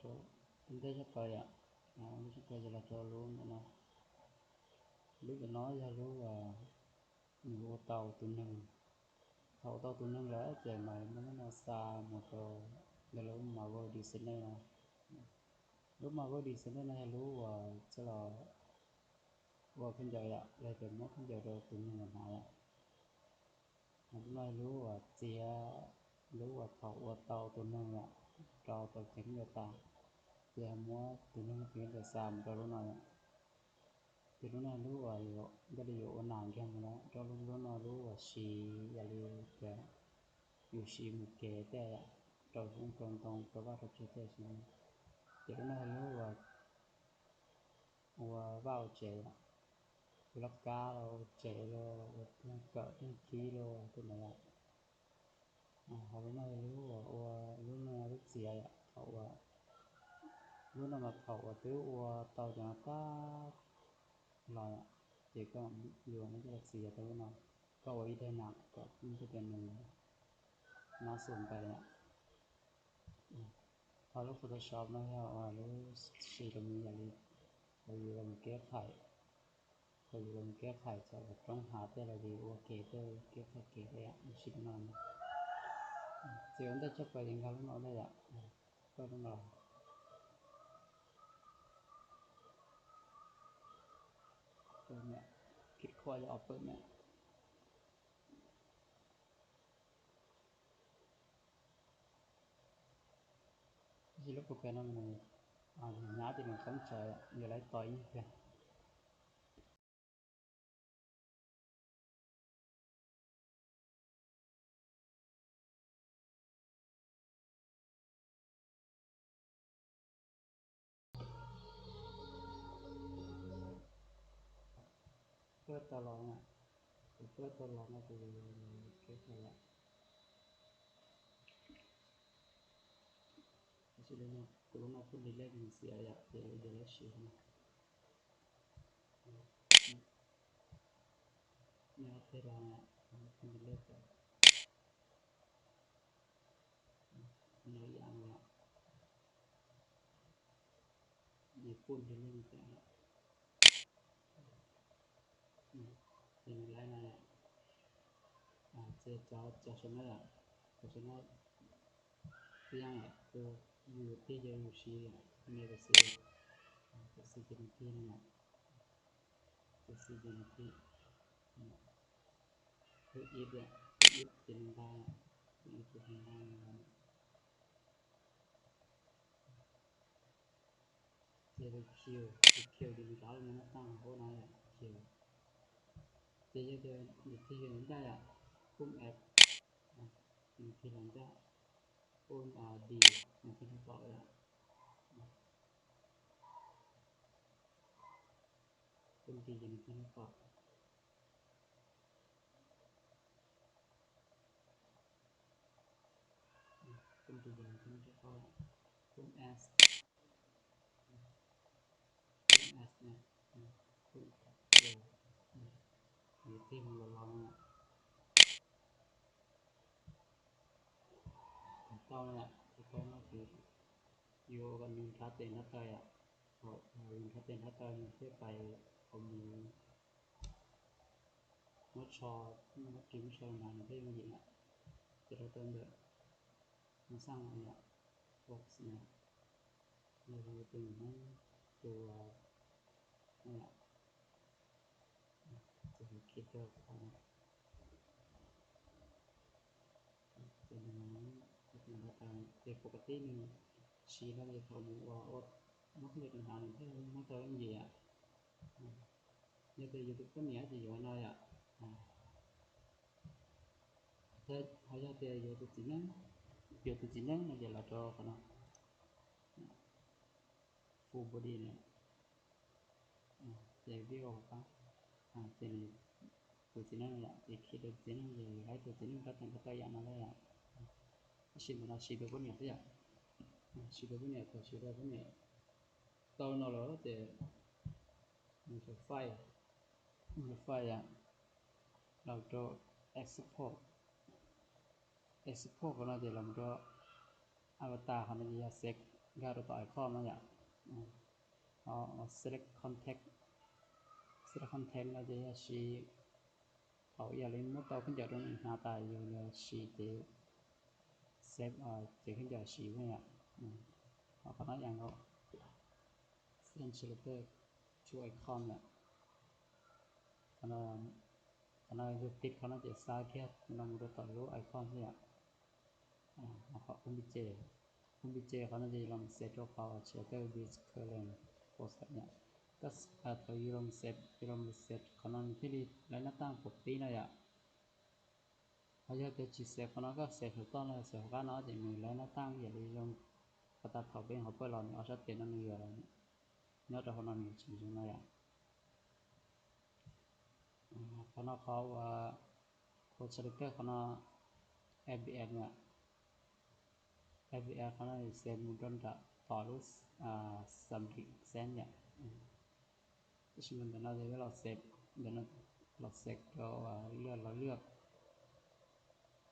Ua ntej tshaj plaws yom, ua ntej tshaj plaws ces los rau lub ntawm no. Lub ntawm no yog lub uas nws ua tau tus neeg. Thaum ua tau tus neeg lawm ces mas muab lub no xa mus rau ntawm lub Marvel Designer no. Lub Marvel Designer no yog lub uas coj los ua khaub ncaws yom, los tias muab khaub ncaws rau tus neeg los hnav yom. Lub no yog lub uas txiav, lub uas thaum ua tau tus neeg yom, rau tau txiav khaub ncaws tas, ces muab tus neeg txiav khaub ncaws xa mus rau lub no yom. Ces lub no lub uas npaj li yuav ua nas nkiag mus na, rau lub lub no lub uas siv yam li tias yus siv mus kev tej yom, rau hoob rau ntoo rau vaj rau tsev tej siv. Ces lub no lub uas ua vaj ua tsev yom, ua laj kab los ua tsev los ua kawm tej khib los tej ntawd yom. Ho lub no lub uas ua, lub no lub txiav yom, thaum uas lub no mas thaum uas twb ua tau cov no tag los yom, ces koj yuav no coj los txiav rau lub no, koj ua ib daim nas kom tej tias nws nab xus npais yom. Ho lub Photoshop no yog uas lub siv rau mus yam li, uas yus los mus keb qhais, uas yus los mus keb qhais cov uas roob hav tej los yus ua kev tej keb qhais kev tej yom, lub siv lub no. Ces ua ntej tshaj plaws ces nkag lub no ntej yom, koj lub no. Kid khuaj yog output na. Tab sis lub program no nws hnyav ces nws txhob ntshai, yuav laib tos ib pliag. Pab tau los na, kuv pab tau los no ces kev qhais yom. Tab sis kuv lub no kuj delete mus xiav yom, ces yog lub siv no. Nyob tej los kuj delete tas. Nyob ib yam no yom, nws kuj delete tas. Ces nws laib no yom, ces cov, cov saum no yom, cov saum no tib yam yom, yus tig yog yus siv yom, nws tus xis, tus xis ces nws tig no yom, tus xis ces nws tig, tus ib yom, tus ib ces nws nqa, tus ib ces nws nqa. Ces tus Q, tus Q ces nws rov los mus nab tag hauv no yom, Q. Ces yog tias nws tig yog nws ncaj yom, pum F, ces nws tig los ncaj, pum D, nws tig rau tom yom, pum D ces nws tig rau tom. Pum D ces nws tig rau tom, pum S, pum S na, pum S, nws tig mus los los no. Tau no yom, tau no ces yuav kom nws nrhav tes nrhav taw yom, yus nrhav tes nrhav taw nws thiaj pais qhov mus muab tsho, muab ris muab tsho nrad nws thiaj yooj yim yom. Ces rau tau ntawm no xaj no yom, box no, no yog tus Hmoob tus no yom, ces nws khij rau qhov no. Ces nws, ces pom tib nws siv no ces thaum nws ua, ua muab khaub ncaws rau hnav nws thiaj muab tau yooj yim yom. Yog tias yus tus poj niam ces yuav no yom. Ho yog tias yuav tus txiv neeb, yuav tus txiv neeb no ces los rau qhov no, full body no. Ces view pab, ces tus txiv neeb no yom, ces khij rau tus txiv neeb ces laib tus txiv neeb rab tes nrhav taw yam no na yom. Tab sis ntawm no siv rau poj niam xwb yom. Siv rau poj niam, thaum siv rau poj niam tau no lawm ces mus rau file, mus rau file yom, los rau export, export qhov no ces los mus rau avatar qhov no ces yog save, nkag rau tom icon no yom. Ho select content, select content no ces yog siv thaum yam li muab tau khaub ncaws rau nws hnav tas yus yuav siv ces save ces khaub ncaws siv na yom. Ho qhov no yam nkaus, send selector to icon yom. Qhov no yog tiv qhov no ces xa kiag no mus rau tom lub icon xwb yom. Qhov obj, obj qhov no ces los save rau qhov selector with current pose yom. Koj thaum yus los save, yus los save qhov no nws thiaj li lawv nab taj pom tib no yom. Ho yog tias tsis save qhov no, koj save saum toj no, save hauv qab no ces nws lawv nab taj yam li zoo, qhov tas thaum peb qhov pawg los nws ob sab tes no nws yuav nyob rau hauv no nws tsis zoo no yom. Qhov no qhov uas qhov selector qhov no, F B F yom. F B F qhov no save mus rau nram tom lub submit send yom. Tab sis mas ntawm no ces peb los save, ntawm no los save rau lwaj los lwaj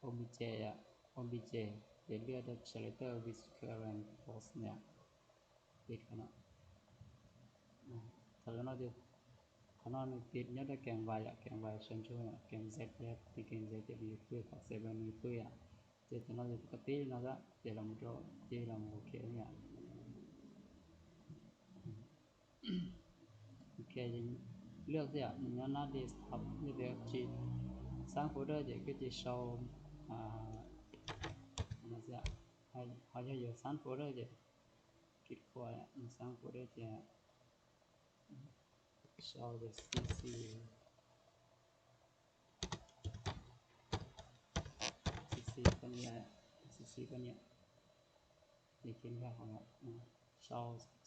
obj, obj ces lwaj rau selector with current pose yom. Tiv qhov no, thaum no ces qhov no nws tiv nyob rau canvas yom, canvas sawv ntsug yom, canvas yog tiv canvas ces nws pw, qhov save nws pw yom. Ces thaum no ces koj tiv li no xwb ces los mus rau, ces los mus ok yom. Ok, lwaj xwb yom, nyob nab desktop yog tias tsis xab folder ces koj cia li sau no xwb. Ho yog yuav xab folder ces kis khuas xab folder ces sau cc, cc poj niam, cc poj niam, ces kis nkag qhov no,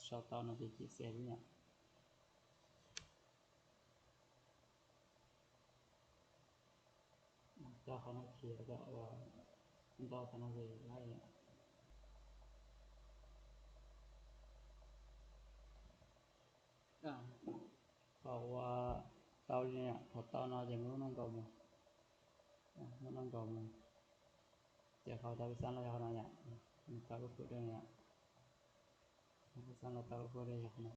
sau tau no ces kis save yom. Coj qhov no khiav kom ua ntau qhov no ces laib. Thaum ua tau li, thaum tau no ces muab lub no nkaus mus, muab no nkaus mus. Ces qhov tau peb xab los yog qhov no yom, tau lub folder yom, peb xab los tau lub folder yog qhov no.